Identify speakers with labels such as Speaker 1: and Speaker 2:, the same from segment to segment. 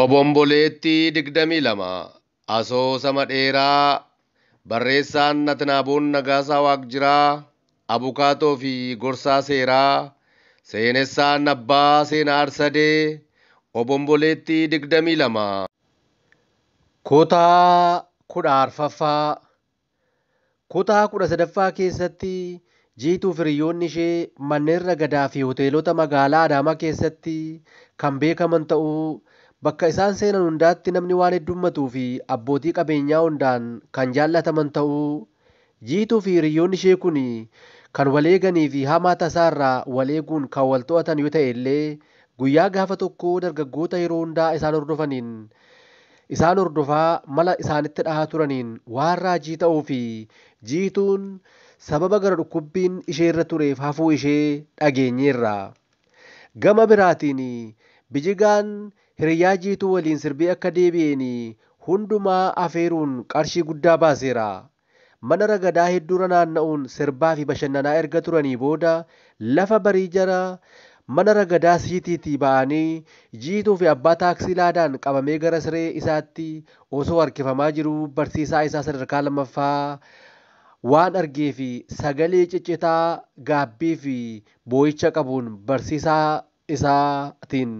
Speaker 1: Obomboleettii 22 Asoosama dheeraa barreessaan Atnaaboon Nagaasaa Waaqjiraa Abukaatoo fi Gorsaa Seeraa Seenessaan Abbaa Seenaa Arsadee Obomboleettii 22 Kutaa 14ffaa Kutaa 13ffaa keessatti Jiituu fi hiriyoonni ishee manneen ragadaa fi hoteelota magaalaa Adaamaa keessatti kan beekaman ta'uu, bakka isaan seenan hundaatti namni waan heddummatuu fi abbootii qabeenyaa hundaan kan jaallataman ta'uu, Jiituu fi hiriyoonni ishee kun kan wal eeganii fi hamaa tasaa irraa wal eeguun kan wal to'atan yoo ta'e illee guyyaa gaafa tokkoo dargaggoota yeroo hundaa isaan hordofaniin isaan hordofaa mala isaanitti dhahaa turaniin waan raajii ta'uu fi Jiituun sababa gara dhukkubbiin ishee irra tureef hafuu ishee dhageenyeerra. Gama biraatiin Bijigaan hiriyaa Jiituu waliin sirbee akka deebi'een hundumaa afeeruun qarshii guddaa baaseera. Mana ragadaa hedduurra naanna'uun sirbaa fi bashannanaa erga turanii booda lafa barii jara mana ragadaa siitiitii ba'anii Jiituu fi abbaa taaksii laadaan qabamee gara siree isaatti osoo harkifamaa jiruu barsiisaa isaa sadarkaa lammaffaa waan argee fi sagalee ciccitaa gaabbii fi boo'icha qabuun barsiisaa isaatiin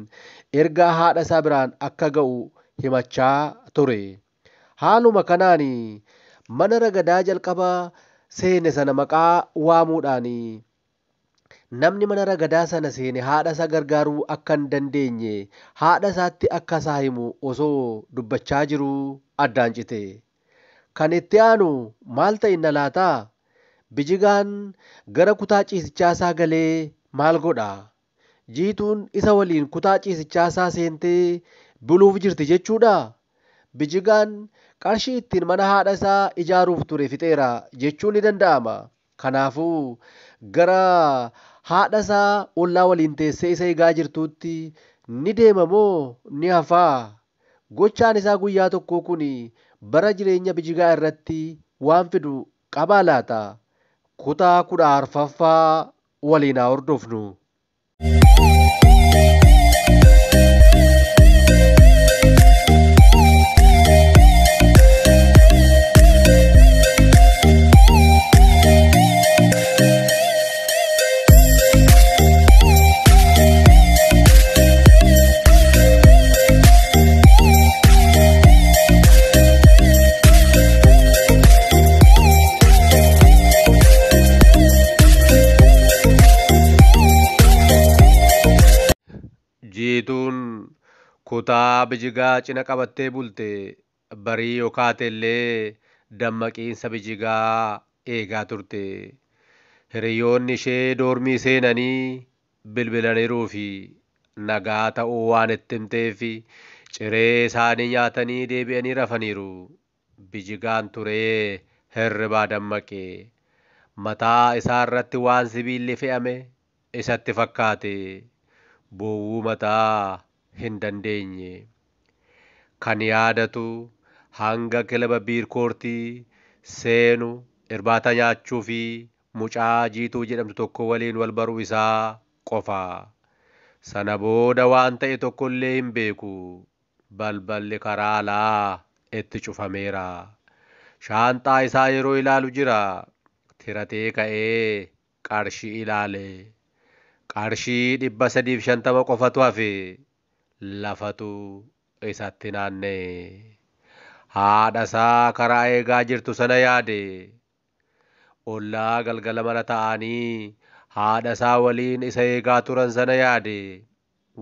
Speaker 1: ergaa haadha isaa biraan akka ga'u himachaa ture. Haaluma kanaan mana ragadaa jalqaba seene sana maqaa waamuudhaan namni mana ragadaa sana seene haadha isaa gargaaruu akka hin dandeenye haadha isaatti akka isaa himu osoo dubbachaa jiruu addaan cite. Kan itti aanu maal ta'inna laata? Bijigaan gara kutaa ciisichaa isaa galee maal godha? Jiituun isa waliin kutaa ciisichaa isaa seentee buluuf jirti jechuudhaa? Bijigaan qarshii ittiin mana haadha isaa ijaaruuf ture fixeera jechuun ni danda'ama. Kanaafuu gara haadha isaa ollaa waliin teessee isa eegaa jirtuutti ni deema moo ni hafaa? Gochaan isaa guyyaa tokkoo kun bara jireenya Bijigaa irratti waan fidu qabaa laata? Kutaa 14ffaa waliin haa hordofnu. Jiituun kutaa Bijigaa cina qabattee bulte barii yoo kaate illee dammaqiinsa Bijigaa eegaa turte. Hiriyoonni ishee doormii seenanii bilbilaniiruu fi nagaa ta'uu waan itti himteef ciree isaanii nyaatanii deebi'anii rafaniiru. Bijigaan turee hirribaa dammaqe. Mataa isaa irratti waan sibiilli fe'ame isatti fakkaate. Bowwuu mataa hin dandeenye. Kan yaadatu hanga kilaba biirkoortii seenu irbaata nyaachuu fi mucaa Jiituu jedhamtu tokko waliin wal baruu isaa qofa. Sana booda waan ta'e tokko illee hin beeku. Balballi karaa alaa itti cufameera. Shaanxaa isaa yeroo ilaalu jira. Tiratee ka'ee qarshii ilaale. Qarshii 350 qofatu hafe. Lafatu isatti naanna'e. Haadha isaa karaa eegaa jirtu sana yaade. Ollaa galgala mana ta'anii haadha isaa waliin isa eegaa turan sana yaade.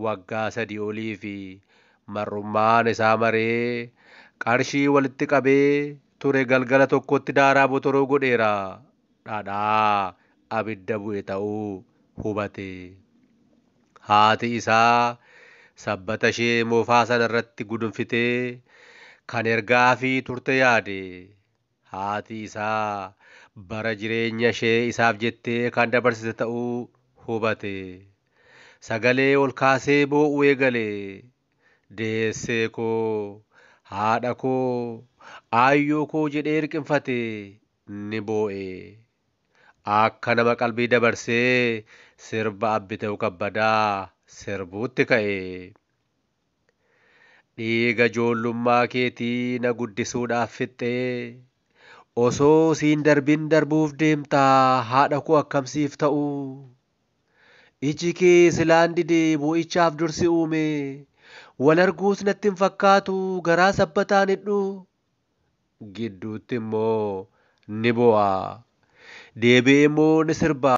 Speaker 1: Waggaa 3 olii fi mar'ummaan isaa maree qarshii walitti qabee ture galgala tokkotti daaraa botoroo godheera. Dhadhaa abidda bu'e ta'uu hubate. Haati isaa sabbata ishee moofaa sana irratti gudunfitee kan ergaafii turte yaade. Haati isaa bara jireenya ishee isaaf jettee kan dabarsite ta'uu hubate. Sagalee ol kaasee boo'uu eegale. Deessee koo, haadha koo, aayyoo koo jedhee hirqinfate ni boo'e. Akka nama qalbii dabarsee sirba Abbitew Kabbadaa sirbuutti ka'e. Dhiiga ijoollummaa keetii na guddisuudhaaf fixxee osoo siin darbin darbuuf deemtaa haadha koo akkam siif ta'u? Iji kee silaan didee boo'ichaaf dursi uume wal arguus natti hin fakkaatu garaa sabbataan hidhu. Gidduutti immoo ni bo'a. Deebi'ee immoo ni sirba.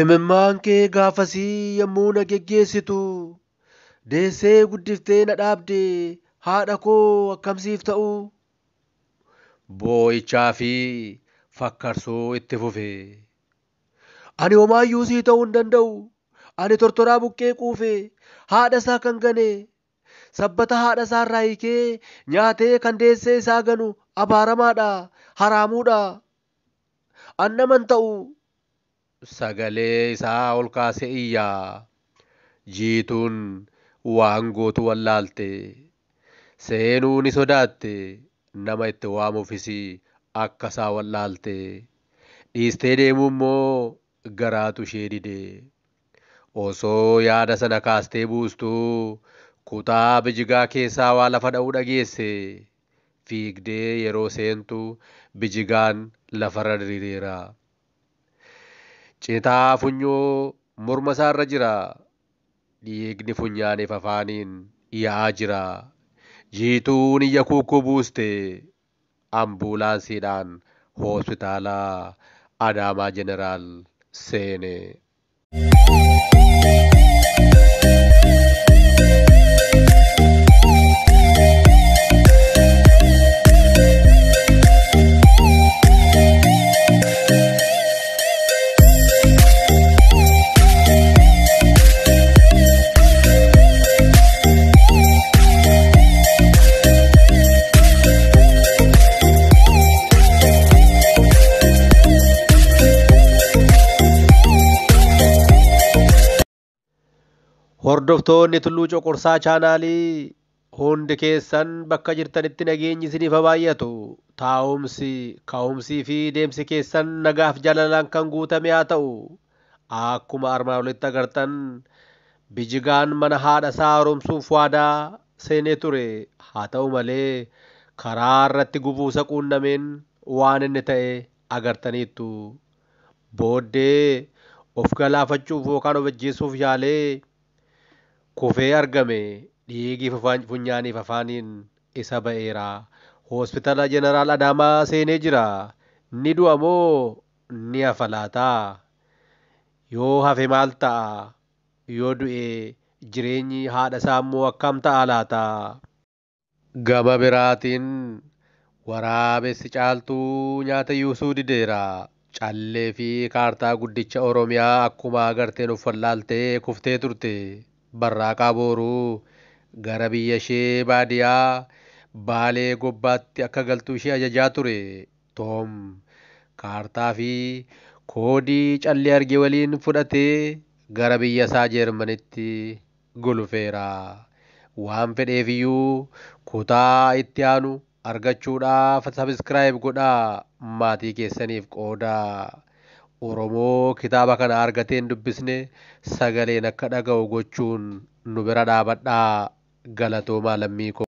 Speaker 1: Imimmaan kee gaafasii yommuu na geggeessitu deessee guddiftee na dhaabde haadha koo akkam siif ta'u? Boo'ichaa fi fakkarsuu itti fufe. Ani homaayyuu sii ta'uu hin danda'u. Ani tortoraa buqqee quufe haadha isaa kan gane sabbata haadha isaa irraa hiikee nyaatee kan deessee isaa ganu abaaramaadha, haraamuudha. An naman ta'u. Sagalee isaa ol kaasee iyyaa. Jiituun waan gootu wallaalte. Seenuu ni sodaatte. Nama itti waamuufis akka isaa wallaalte. Dhiistee deemuu immoo garaatu ishee dide. Osoo yaada sana kaastee buustuu kutaa bijigaa keessaa waa lafa dha'uu dhageesse. Fiigdee yeroo seentu bijigaan lafarra diriireera. Citaa funyoo morma isaarra jira. Dhiigni funyaaniif afaaniin yaa'aa jira. Jiituun iyya kuukkuu buuste. Ambuulaansiidhaan hospitaala Adaamaa Jeneraal seene. Hordoftoonni Tulluu Coqorsaa chaanaalii hundi keessan bakka jirtanitti nageenyi isiniif haa baay'atu. Taa'umsi, ka'umsii fi deemsi keessan nagaaf jaalalaan kan guutame haa ta'u. Akkuma armaan olitti agartan bijigaan mana haadha isaa haaromsuuf waadaa seenee ture. Haa ta'u malee karaa irratti gufuu isa quunnameen waan inni ta'e agartaniittu. Booddee of galaafachuuf yookaan of ajjeesuuf yaalee kufee argame. Dhiigi funyaaniif afaaniin isa ba'eera. Hospitaala Jeneraal Adaamaa seenee jira. Ni du'a moo ni hafa laata? Yoo hafe maal ta'a? Yoo du'e jireenyi haadha isaa immoo akkam ta'a laata? Gama biraatiin waraabessi caaltuu nyaata yuusuu dideera. Callee fi kaartaa guddicha Oromiyaa akkuma agarteen of wallaaltee kuftee turte. Barraaqaa booruu gara biyya ishee baadiyaa Baalee gobbaatti akka galtu ishee ajajaa ture. Toom kaartaa fi koodii callee arge waliin fudhatee gara biyya isaa Jeermanitti gulufeera. Waan fedheefiyyuu kutaa itti aanu argachuudhaaf sabiskiraayib godhaa maatii keessaniif qoodaa. Oromoo kitaaba kana argatee hin dubbisne sagaleen akka dhaga'u gochuun nu bira dhaabadhaa. Galatoomaa lammii koo.